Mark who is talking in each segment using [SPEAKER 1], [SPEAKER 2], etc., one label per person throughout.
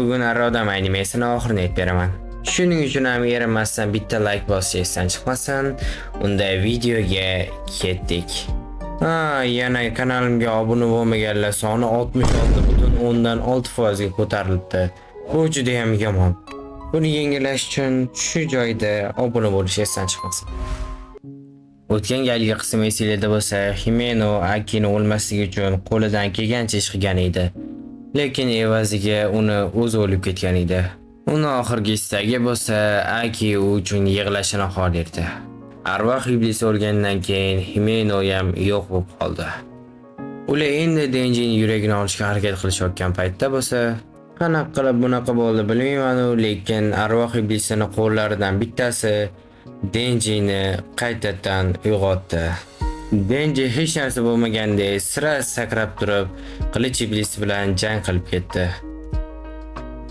[SPEAKER 1] Bugun Arrodam animesini oxirini aytib beraman. Shuning uchun ham erinmasdan bitta like bosish esdan chiqmasin. Unda videoga ketdik. Ha, yana kanalimga obuna bo'lmaganlar soni 66,6% ga ko'tarilibdi. Bu juda ham yomon. Buni yengilash uchun shu joyda obuna bo'lish esdan chiqmasin. O'tgan galgi qism esinglarda bo'lsa, Himeno Akini o'lmasligi uchun qo'lidan kelgancha ish qilgan edi. Lekin evaziga uni o'zi o'lib ketgan edi. Uni oxirgi istagi bo'lsa, Aki u uchun yig'lashini xohlardi. Arvoh iblis o'lgandan keyin Himeno ham yo'q bo'lib qoldi. Ular endi Denjining yuragini olishga harakat qilishayotgan paytda bo'lsa, qanaqa qilib bunaqa bo'ldi bilmayman-u, lekin arvoh iblisini qo'llaridan bittasi Denjini qaytadan uyg'otdi. Denji hech narsa bo'lmagandek sira sakrab turib, qilich iblisi bilan jang qilib ketdi.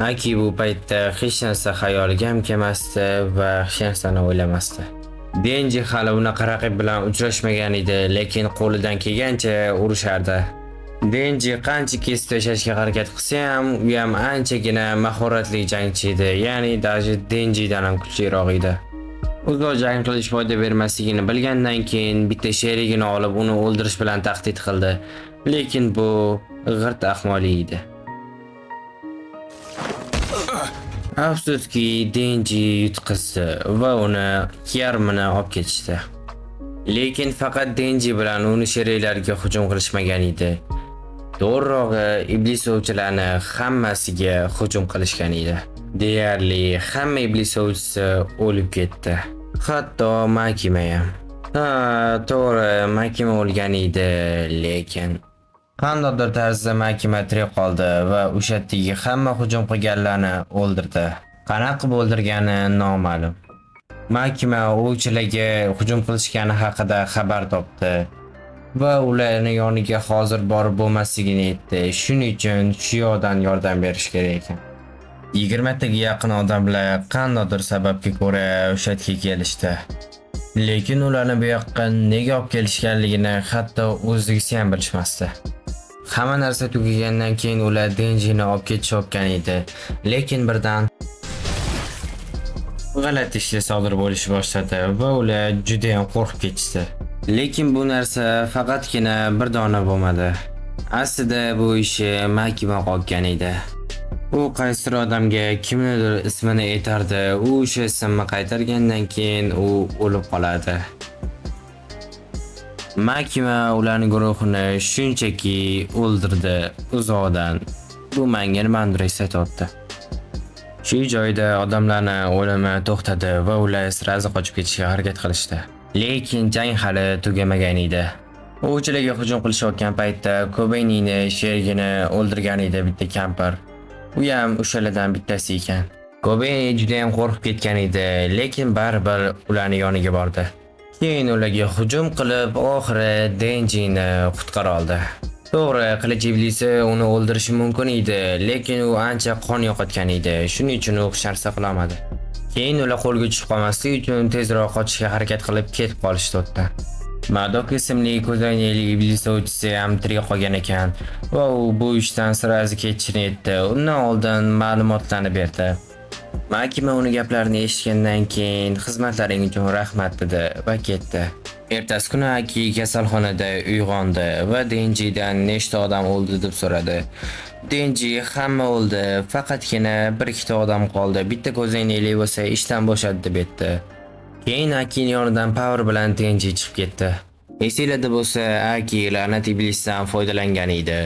[SPEAKER 1] Aki bu paytda hech narsa xayoliga ham kelmasdi va hech narsani o'ylamasdi. Denji hali unaqa raqib bilan uchrashmagan edi, lekin qo'lidan kelgancha urushardi. Denji qancha kesib tashlashga harakat qilsa ham, u ham anchagina mahoratli jangchi edi, ya'ni даже Denjidan ham kuchliroq edi. Uzoq jang qilish foyda bermasligini bilgandan keyin bitta sherigini olib uni o'ldirish bilan tahdid qildi. Lekin bu g'irt ahmoqlik edi. Afsuski, Denji yutqizdi va uni yarmini olib ketishdi. Lekin faqat Denji bilan uni sheriklariga hujum qilishmagan edi. To'g'rirog'i, iblis ovchilarni hammasiga hujum qilishgan edi. Deyarli hamma iblis ovchisi o'lib ketdi. Hatto Makima ham. Ha, to'g'ri, Makima o'lgan edi, lekin qandaydir tarzda Makima tirik qoldi va o'sha yerdagi hamma hujum qilganlarni o'ldirdi. Qanaqa qilib o'ldirgani noma'lum. Makima ovchilarga hujum qilishgani haqida xabar topdi va ularni yoniga hozir borib bo'lmasligini aytdi. Shuning uchun shu yoqdan yordam berish kerak ekan. 20 taga yaqin odamlar qandaydir sababga ko'ra o'sha yerga kelishdi. Lekin ularni bu yoqqa nega olib kelishganligini hatto o'zligi ham bilishmasdi. Hamma narsa tugagandan keyin ular Denjini olib ketishayotgan edi. Lekin birdan g'alati ishlar sodir bo'lish boshladi va ular juda ham qo'rqib ketishdi. Lekin bu narsa faqatgina bir dona bo'lmadi. Aslida bu ishi Makima qolgan edi. U qaysidir odamga kimnidir ismini aytardi. U o'sha ismni qaytargandan keyin u o'lib qoladi. Makima ularning guruhini shunchaki o'ldirdi uzoqdan. Bu menga nimanidir eslatyapti. Shu joyda odamlarni o'limi to'xtadi va ular сразу qochib ketishga harakat qilishdi. Lekin jang hali tugamagan edi. Ovchilarga hujum qilishayotgan paytda Kobenini sherigini o'ldirgan edi bitta kampir. U ham o'shalardan bittasi ekan. Kobeni juda ham qo'rqib ketgan edi, lekin baribir ularning yoniga bordi. Keyin ularga hujum qilib, oxiri Denjini qutqara oldi. To'g'ri, qilich iblisi uni o'ldirishi mumkin edi, lekin u ancha qon yo'qotgan edi. Shuning uchun u hech narsa qila olmadi. Keyin ular qo'lga tushib qolmaslik uchun tezroq qochishga harakat qilib ketib qolishdi u yerdan. Madok ismli ko'zoynakli iblis ovchisi ham tirik qolgan ekan va u bu ishdan сразу ketishini aytdi. Undan oldin ma'lumotlarni berdi. Makima uni gaplarini eshitgandan keyin xizmatlaring uchun rahmat dedi va ketdi. Ertasi kuni Aki kasalxonada uyg'ondi va Denjidan nechta odam o'ldi deb so'radi. Denji hamma o'ldi, faqatgina bir ikkita odam qoldi. Bitta ko'zoynakli bo'lsa ishdan bo'shadi deb aytdi. Keyin Akining yonidan Power bilan Denji chiqib ketdi. Esinglarda bo'lsa, Aki la'nat iblisdan foydalangan edi.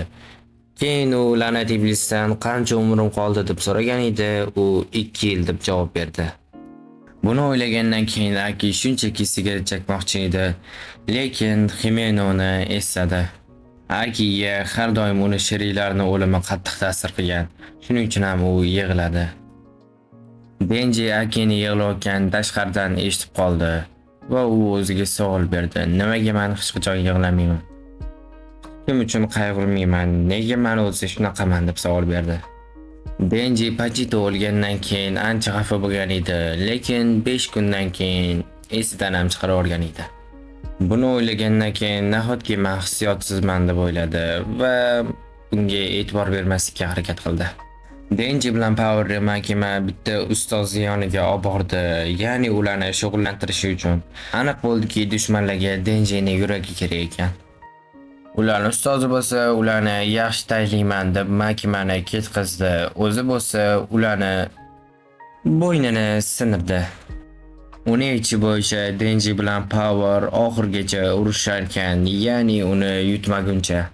[SPEAKER 1] Keyin u la'nat iblisdan qancha umrim qoldi deb so'ragan edi, u 2 yil deb javob berdi. Buni o'ylagandan keyin Aki shunchaki sigaret chekmoqchi edi, lekin Himenoni esladi. Akiga har doim uni sheriklarining o'limi qattiq ta'sir qilgan. Shuning uchun ham u yig'ladi. Denji Akini yig'layotgan tashqaridan eshitib qoldi va u o'ziga savol berdi. Nimaga men hech qachon yig'lamayman? Kim uchun qayg'urmayman? Nega men o'zi shunaqaman deb savol berdi. Denji Pachito o'lgandan keyin ancha xafa bo'lgan edi, lekin 5 kundan keyin esidan ham chiqarib yuborgan edi. Buni o'ylagandan keyin nahotki men hissiyotsizman deb o'yladi va bunga e'tibor bermaslikka harakat qildi. Denji bilan Power Makima bitta ustozi yoniga olib bordi, ya'ni ularni shug'ullantirishi uchun. Aniq bo'ldiki, dushmanlarga Denjini yuragi kerak ekan. Ularni ustozi bo'lsa ularni yaxshi tayinlayman deb Makimani ketqizdi. O'zi bo'lsa ularni bo'ynini sindirdi. Uni aytishi bo'yicha Denji bilan Power oxirigacha urusharkan, ya'ni uni yutmaguncha.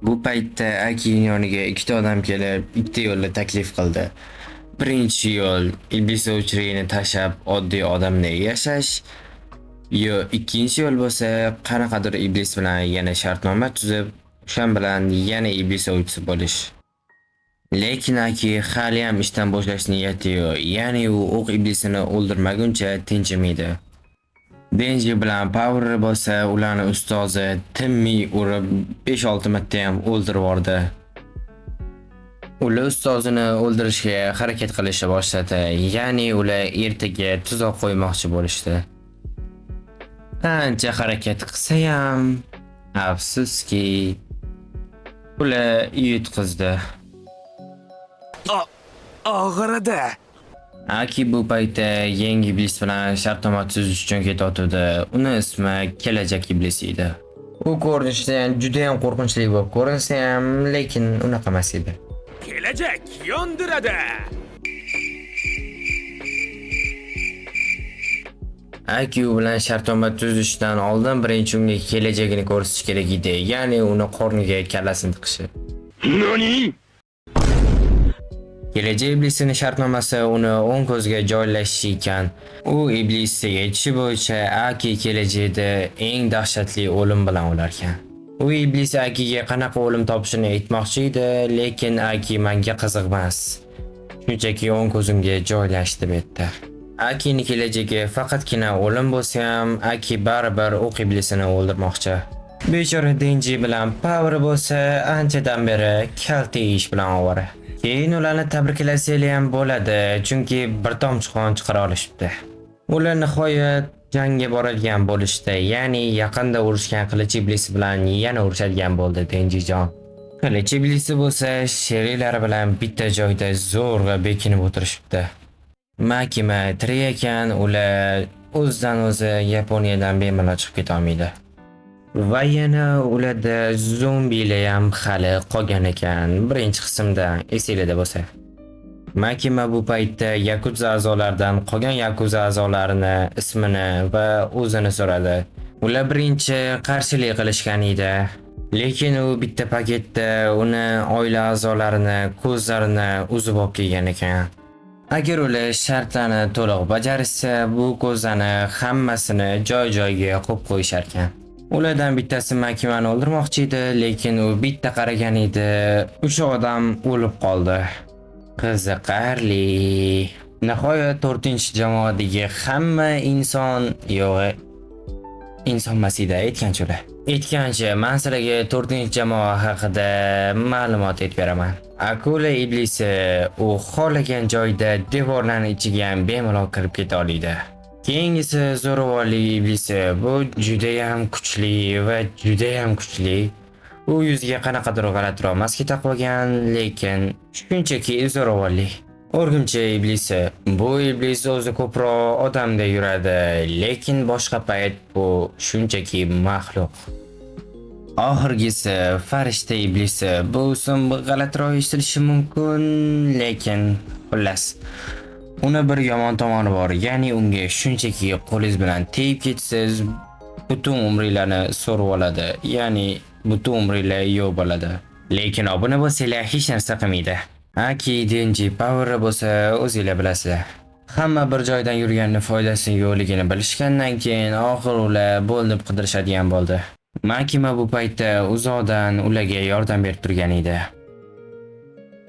[SPEAKER 1] Bu paytda Akining yoniga ikkita odam kelib, ikkita yo'lni taklif qildi. Birinchi yo'l iblis ovchiligini tashlab oddiy odamday yashash, yo ikkinchi yo'l bo'lsa qanaqadir iblis bilan yana shartnoma tuzib, o'shan bilan yana iblis ovchisi bo'lish. Lekin Aki haliyam ishdan bo'shash niyati yo'q, ya'ni u o'q iblisini o'ldirmaguncha tinchimaydi. Denji bilan Power bo'lsa ularni ustozi tinmay urib 5-6 marta ham o'ldirib yubordi. Ular ustozini o'ldirishga harakat qilishni boshladi, ya'ni ular ertaga tuzoq qo'ymoqchi bo'lishdi. Qancha harakat qilsa ham, afsuski, ular yutqizdi.
[SPEAKER 2] Og'ridi.
[SPEAKER 1] Aki bu paytda yangi iblis bilan shartnoma tuzish uchun ketayotgandi. Uni ismi kelajak iblis edi. U ko'rinishdan juda ham qo'rqinchli bo'lib ko'rinsa ham, lekin unaqa emas edi.
[SPEAKER 2] Kelajak yondiradi.
[SPEAKER 1] Aki u bilan shartnoma tuzishdan oldin birinchi unga kelajagini ko'rsatish kerak edi, ya'ni uni qorniga kallasini tiqishi.
[SPEAKER 2] Nani?
[SPEAKER 1] Kelajak iblisining shartnomasi uni o'ng ko'zga joylashishi ekan. U iblisga aytishi bo'yicha Aki kelajakda eng dahshatli o'lim bilan o'larkan. U iblis Akiga qanaqa o'lim topishini aytmoqchi edi, lekin Aki menga qiziq emas. Shunchaki o'ng ko'zimga joylash deb aytdi. Akining kelajagi faqatgina o'lim bo'lsa ham, Aki baribir o'q iblisini o'ldirmoqchi. Bechora Denji bilan Power bo'lsa anchadan beri kalta yeyish bilan ovora. Keyin ularni tabriklasanglar ham bo'ladi, chunki bir tomchi qon chiqara olishibdi. Ular nihoyat jangga boradigan bo'lishdi, ya'ni yaqinda urushgan qilich iblisi bilan yana urushadigan bo'ldi Denjijon. Qilich iblisi bo'lsa sheriklari bilan bitta joyda zo'rg'a bekinib o'tirishibdi. Makima tirik ekan, ular o'zidan o'zi Yaponiyadan bemalol chiqib keta olmaydi. Va yana ularda zombilar ham hali qolgan ekan, birinchi qismda esinglarda bo'lsa. Makima bu paytda Yakuza a'zolaridan qolgan Yakuza a'zolarini ismini va o'zini so'radi. Ular birinchi qarshilik qilishgan edi. Lekin u bitta paketda uni oila a'zolarini ko'zlarini uzib olib kelgan ekan. Agar ular shartlarni to'liq bajarishsa, bu ko'zlarni hammasini joy-joyiga qo'yib qo'yishar ekan. Ulardan bittasi Makimani o'ldirmoqchi edi, lekin u bitta qaragan edi, o'sha odam o'lib qoldi. Qiziqarli. Nihoyat 4-jamoadagi hamma inson yo'q, inson emas edi, aytgancha ular. Aytgancha, men sizlarga 4-jamoa haqida ma'lumot aytib beraman. Akula iblisi u xohlagan joyda devorlarning ichiga ham bemalol kirib keta oladi. Keyingisi zo'ravonlik iblisi. Bu juda ham kuchli va juda ham kuchli. U yuziga qanaqadir g'alatiroq maska taqib olgan, lekin shunchaki zo'ravonlik. O'rgimchi iblisi. Bu iblis o'zi ko'proq odamda yuradi, lekin boshqa payt bu shunchaki maxluq. Oxirgisi farishta iblisi. Bu ism g'alatiroq eshitilishi mumkin, lekin xullas uni bir yomon tomoni bor, ya'ni unga shunchaki qo'lingiz bilan tegib ketsangiz butun umringlarni so'rib oladi, ya'ni butun umringlar yo'q bo'ladi. Lekin obuna bo'lsanglar hech narsa qilmaydi. Aki, Denji, Power bo'lsa o'zinglar bilasizlar. Hamma bir joydan yurganni foydasi yo'qligini bilishgandan keyin oxir ular bo'linib qidirishadigan bo'ldi. Makima bu paytda uzoqdan ularga yordam berib turgan edi.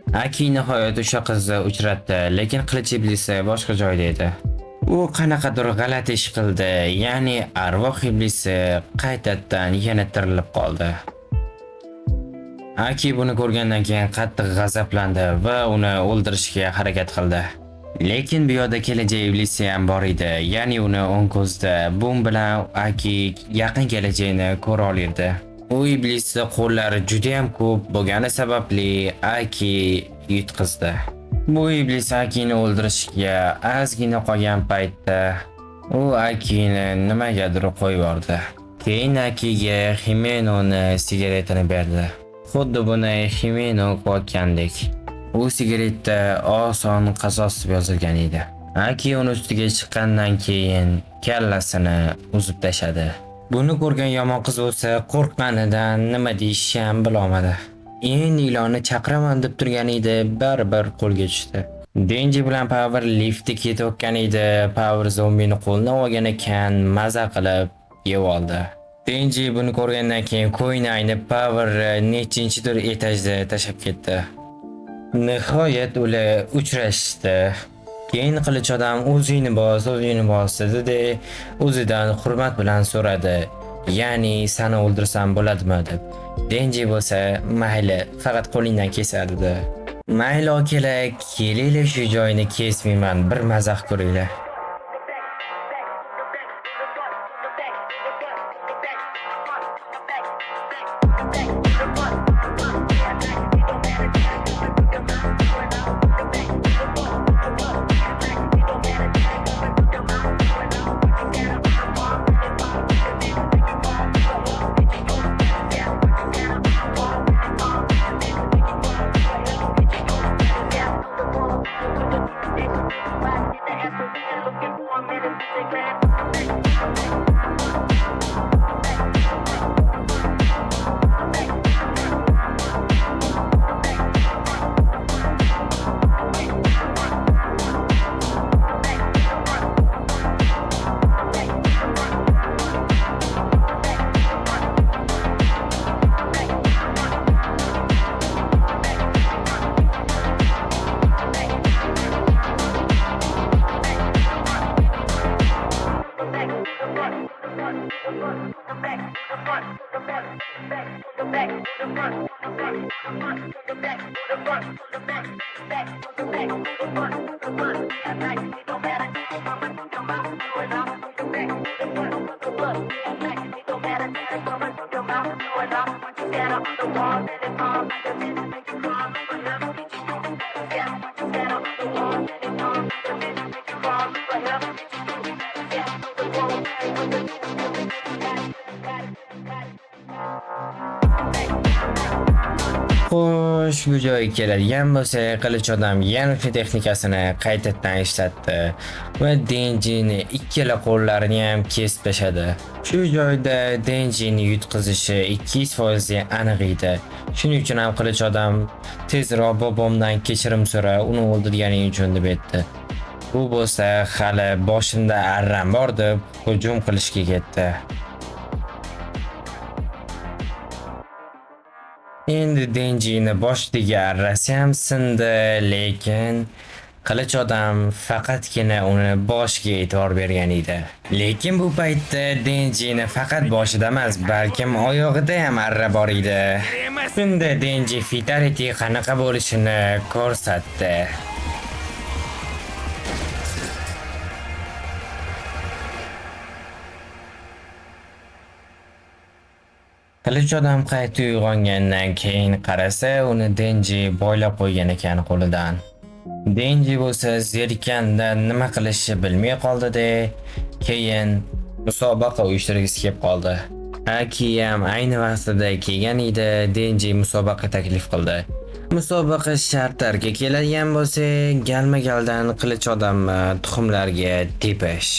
[SPEAKER 1] Aki nihoyat o'sha qizni uchratdi, lekin qilich iblisi boshqa joyda edi. U qanaqadir g'alati ish qildi, ya'ni arvoh iblisi qaytadan yana tirilib qoldi. Aki buni ko'rgandan keyin qattiq g'azablandi va uni o'ldirishga harakat qildi. Lekin bu yoqda kelajak iblisi ham bor edi, ya'ni uni o'ng ko'zda. Bu bilan Aki yaqin kelajagini ko'ra olirdi. U iblisni qo'llari juda ham ko'p bo'lgani sababli Aki yutqizdi. Bu iblis Akini o'ldirishga ozgina qolgan paytda u Akini nimagadir qo'yib yubordi. Keyin Akiga Himenoni sigaretini berdi. Xuddi buni Himeno qo'yotgandek. U sigaretda oson qasos deb yozilgan edi. Aki uni ustiga chiqqandan keyin kallasini uzib tashladi. Buni ko'rgan yomon qiz bo'lsa qo'rqqanidan nima deyishni ham bilolmadi. Endi ilonni chaqiraman deb turgan edi, baribir qo'lga tushdi. Denji bilan Power liftda ketayotgan edi. Power zombini qo'lidan olgan ekan, maza qilib yeb oldi. Denji buni ko'rgandan keyin ko'ngli aynib Power nechinchidir etajda tashlab ketdi. Nihoyat ular uchrashdi. Keyin qilich odam o'zingni bos, o'zingni bos dedi-de, o'zidan hurmat bilan so'radi. Ya'ni seni o'ldirsam bo'ladimi deb. Denji bo'lsa, mayli, faqat qo'lingdan kesa dedi. Mayli akalar, kelinglar shu joyni kesmayman, bir mazax ko'ringlar. Xo'sh, bu joyga keladigan bo'lsak, qilich odam yana o'sha texnikasini qaytadan ishlatdi va Denjini ikkala qo'llarini ham kesib tashladi. Shu joyda Denjini yutqizishi 200% aniq edi. Shuning uchun ham qilich odam tezroq bobomdan kechirim so'ra, uni o'ldirganing uchun deb aytdi. Bu bo'lsa hali boshimda arram bor deb hujum qilishga ketdi. Endi Denjini boshidagi arrasi ham sindi, lekin qilich odam faqatgina uni boshiga e'tibor bergan edi. Lekin bu paytda Denjini faqat boshida emas, balkim oyog'ida ham arra bor edi. Shunda Denji fatality qanaqa bo'lishini ko'rsatdi. Qilich odam qayta uyg'ongandan keyin qarasa, uni Denji boylab qo'ygan ekan qo'lidan. Denji bo'lsa zerikkandan nima qilishni bilmay qoldi-de, keyin musobaqa uyushtirgisi kelib qoldi. Aki ham ayni vaqtida kelgan edi, Denji musobaqa taklif qildi. Musobaqa shartlariga keladigan bo'lsak, galma-galdan qilich odamni tuxumlarga tepish.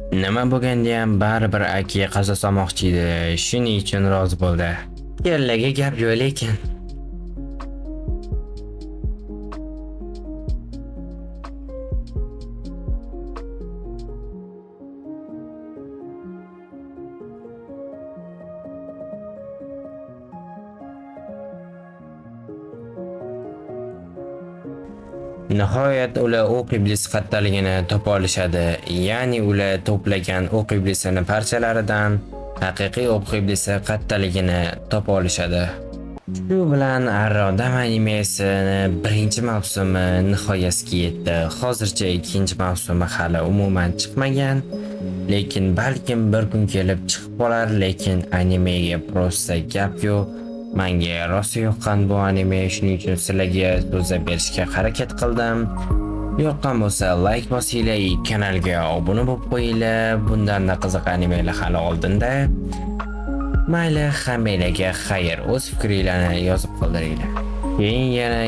[SPEAKER 1] Nima bo'lganda ham baribir Aki qasos olmoqchi edi, shuning uchun rozi bo'ldi. Kallaga gap yo'q lekin. Nihoyat ular o'q iblis qattaligini topa olishadi. Ya'ni ular to'plagan o'q iblisini parchalaridan haqiqiy o'q iblisi qattaligini topa olishadi. Shu bilan Arrodam animesini birinchi mavsumi nihoyasiga yetdi. Hozircha ikkinchi mavsumi hali umuman chiqmagan. Lekin balkim bir kun kelib chiqib qolar, lekin animega просто gap yo'q. Menga rosa yoqqan bu anime, shuning uchun sizlarga so'zlab berishga harakat qildim. Yoqqan bo'lsa, like bosinglar, kanalga obuna bo'lib qo'yinglar. Bundan-da qiziq animelar hali oldinda. Mayli, hammanglarga xayr. O'z fikringlarni yozib qoldiringlar. Keyin yana